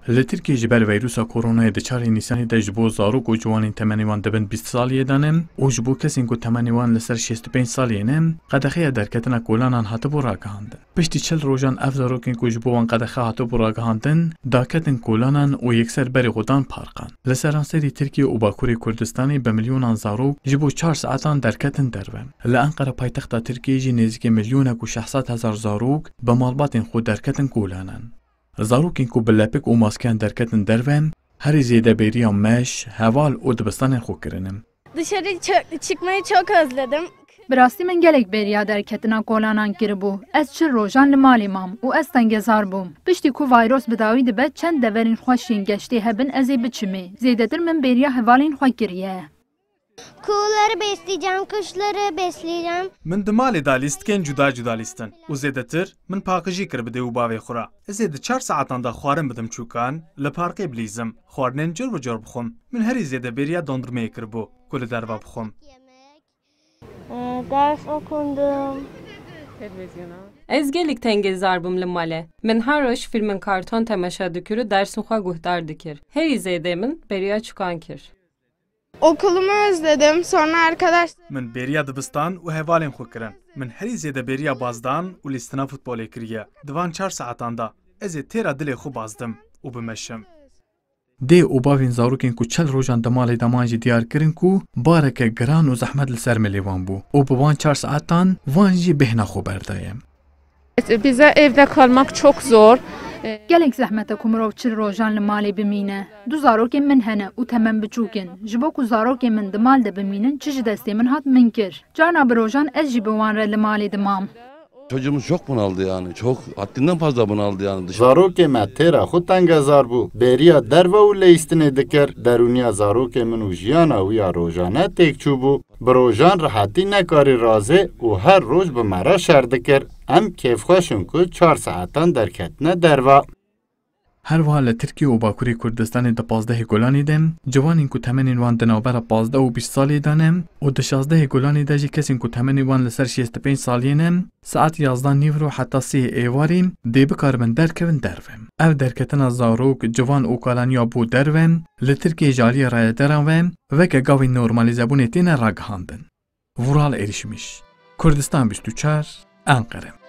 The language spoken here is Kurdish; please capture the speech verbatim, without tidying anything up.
Li Tirkiyê ji ber veyrusa koronayê di çarê Nîsanê de ji bo zarok û ciwanên temenê wan di bin bîst saliyê de ne û ji bo kesên ku temenê wan li ser şêst û pênc saliyê ne, qedexeya derketina kolanan hatibû ragihandin. Piştî çil rojan ev zarokên ku ji bo wan qedexe hatibû ragihandin, daketin kolanan û yekser berê xwe dan parkan. Li seranserî Tirkiye û Bakurê Kurdistanê bi milyonan zarok ji bo çar saetan derketin derve. Li Enqere paytexta Tirkiyê jî nêzîkî milyonek û şeş sed hezar zarok bi malbatên xwe derketin kolanan. Zarokên ku bi lepik û maskeyan derketin derve, herî zêde bêriya meş, heval û dibistanên xwe kirine. Dışarı çı- çıkmayı çok özledim. Bi rastî min gelek bêriya derketina kolanan kiribû. Ez çil rojan li malê mam û ez tengezar bûm. Piştî ku vayros bi dawî dibe, çend deverên xweş yên geştê hebin ez ê biçimê. Zêdetir min bêriya hevalên xwe kiriye. Kuğuları besleyeceğim, kuşları besleyeceğim. Min di malê de lîstikên cuda cuda lîstin û zêdetir min paqijî kir bi dê û bavê xwe re. Ez ê di çar saetan de xwarin bidim çûkan, li parkê bilîzim, xwarinên cur bi cur bixwim. Min herî zêde bêriya dondurmeyê kiribû ku li derve bixwim. Ee, ders okundum. Ez gelek tengezar bûm li malê. Min her roj fîlmên karton temaşe dikir û dersên xwe guhdar dikir. Herî zêde min bêriya çûkan kir. Okulumu özledim, sonra arkadaş- Min bêriya dibistan û hevalên xwe kirin. Min herî zêde bêriya bazdan û lîstina futbolê kiriye. Di van çar saetan de ez ê têra dilê xwe bazdim û bimeşim. Dê û bavên zarokên ku çil rojan di malê de man jî diyar kirin ku bareke giran û zehmet li ser milê wan bû û bi van çar saetan van jî bêhna xwe berdaye. Bize evde kalmak çok zor. Gelek zehmet e ku mirov çil rojan li malê bimîne. Du zarokên min hene û temen biçûk in. Ji bo ku zarokên min di mal de bimînin, çi ji destê min hat, min kir. Carna bi rojan ez jî bi wan re li malê dimam. Çocuğumuz çok bunaldı yani. Çok haddinden fazla bunaldı yani. Dışarı Zarokê me têra xwe tengezar bû. Bêriya derve û leyîstinê dikir. Derûniya zarokê min û jiyana wî ya rojane têk çûbû. Bi rojan rehetî nekarî razê û her roj bi me re şer dikir. Em kêfxweş in ku çar saetan derketine derve. Her wiha li Tirkiye û Bakurê Kurdistanê di pazdehê Gulanê de ciwanên ku temenên wan di navbera pazdeh û bîst salê de ne û di şazdehê Gulanê de jî kesên ku temenê wan li ser şêst û pênc saliyê ne, saet yazdan nîvro heta sê êvarî dê bikaribin derkevin derve. Ev derketina zarok, ciwan û kalaniya bo derve li Tirkiyê ji aliyê rayedaran ve weke gavên normalîzebûnê têne ragihandin. Vural Erişmiş, Kurdistan bîst û çar, Enqere.